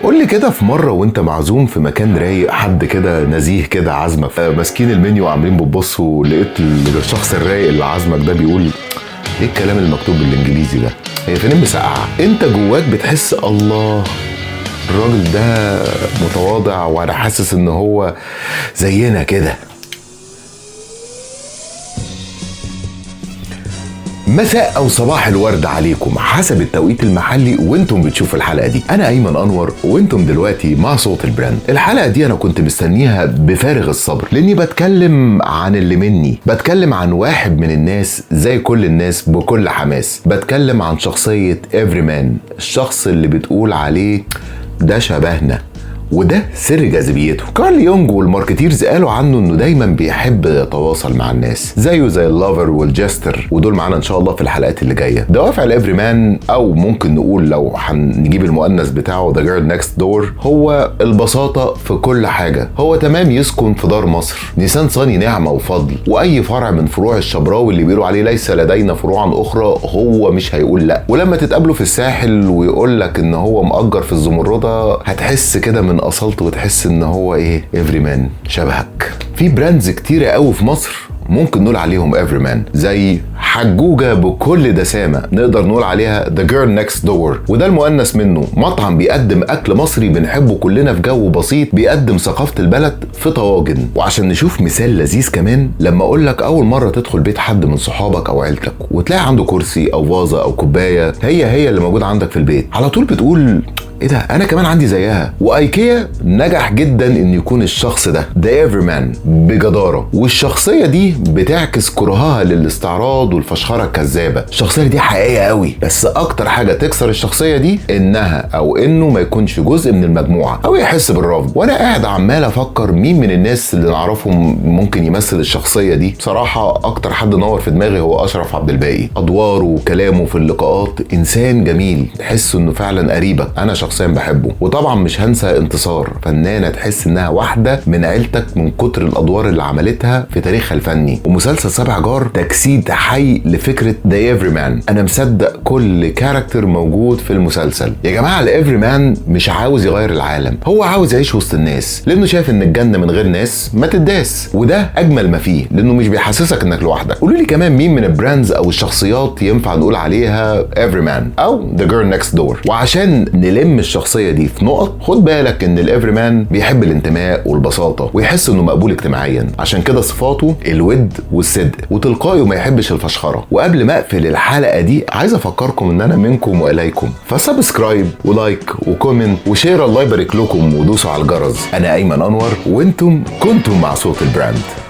قول لي كده، في مرة وانت معزوم في مكان رايق، حد كده نزيه كده عازمك، ماسكين المنيو وعاملين بتبصوا، لقيت الشخص الرايق اللي عازمك ده بيقول: ايه الكلام المكتوب بالانجليزي ده؟ هي فين المسقعه؟ انت جواك بتحس الله، الراجل ده متواضع وانا حاسس ان هو زينا كده. مساء او صباح الورد عليكم حسب التوقيت المحلي وانتم بتشوفوا الحلقة دي. انا ايمن انور وانتم دلوقتي مع صوت ال brand. الحلقة دي انا كنت مستنيها بفارغ الصبر، لاني بتكلم عن اللي مني، بتكلم عن واحد من الناس زي كل الناس بكل حماس، بتكلم عن شخصية everyman، الشخص اللي بتقول عليه ده شبهنا، وده سر جاذبيته. كارل يونج وال marketeers قالوا عنه انه دايما بيحب يتواصل مع الناس، زيه زي ال lover وال jester، ودول معانا ان شاء الله في الحلقات اللي جاية. دوافع ال everyman، او ممكن نقول لو هنجيب المؤنث بتاعه the girl next door، هو البساطة في كل حاجة. هو تمام يسكن في دار مصر، نيسان صني نعمه وفضل، واي فرع من فروع الشبراوي اللي بيقولوا عليه ليس لدينا فروعا اخرى هو مش هيقول لا. ولما تتقابلوا في الساحل ويقول لك ان هو مأجر في الزمرده، هتحس كده من اصالته وتحس ان هو ايه، everyman شبهك. في brands كتيرة قوي في مصر ممكن نقول عليهم everyman، زي حجوجة بكل دسامة نقدر نقول عليها The Girl Next Door، وده المؤنث منه، مطعم بيقدم أكل مصري بنحبه كلنا في جو بسيط، بيقدم ثقافة البلد في طواجن. وعشان نشوف مثال لذيذ كمان، لما أقول لك أول مرة تدخل بيت حد من صحابك أو عيلتك وتلاقي عنده كرسي أو فازة أو كوباية هي هي اللي موجودة عندك في البيت، على طول بتقول ايه ده، انا كمان عندي زيها. وايكيا نجح جدا ان يكون الشخص ده the everyman بجداره، والشخصية دي بتعكس كرهها للاستعراض والفشخره الكذابه. الشخصية دي حقيقية قوي، بس اكتر حاجة تكسر الشخصية دي انها او انه ما يكونش جزء من المجموعة او يحس بالرفض. وانا قاعد عمال افكر مين من الناس اللي نعرفهم ممكن يمثل الشخصية دي، بصراحة اكتر حد نور في دماغي هو اشرف عبد الباقي. ادواره وكلامه في اللقاءات، انسان جميل، تحس انه فعلا قريبك، انا شخصيا بحبه. وطبعا مش هنسى انتصار، فنانة تحس انها واحدة من عيلتك من كتر الادوار اللي عملتها في تاريخها الفني. ومسلسل سبع جار تجسيد حي لفكرة the everyman، انا مصدق كل character موجود في المسلسل. يا جماعة ال everyman مش عاوز يغير العالم، هو عاوز يعيش وسط الناس، لانه شايف ان الجنة من غير ناس ما تداس، وده اجمل ما فيه لانه مش بيحسسك انك لوحدك. قولوا لي كمان مين من ال brands او الشخصيات ينفع نقول عليها everyman او the girl next door. وعشان نلم الشخصية دي في نقط، خد بالك ان ال everyman بيحب الانتماء والبساطه ويحس انه مقبول اجتماعيا، عشان كده صفاته الود والصدق وتلقائي وما يحبش الفشخره. وقبل ما اقفل الحلقة دي عايز افكركم ان انا منكم واليكم، ف subscribe و like و comment و share، الله يبارك لكم، ودوسوا على الجرس. انا ايمن انور وانتم كنتم مع صوت ال brand.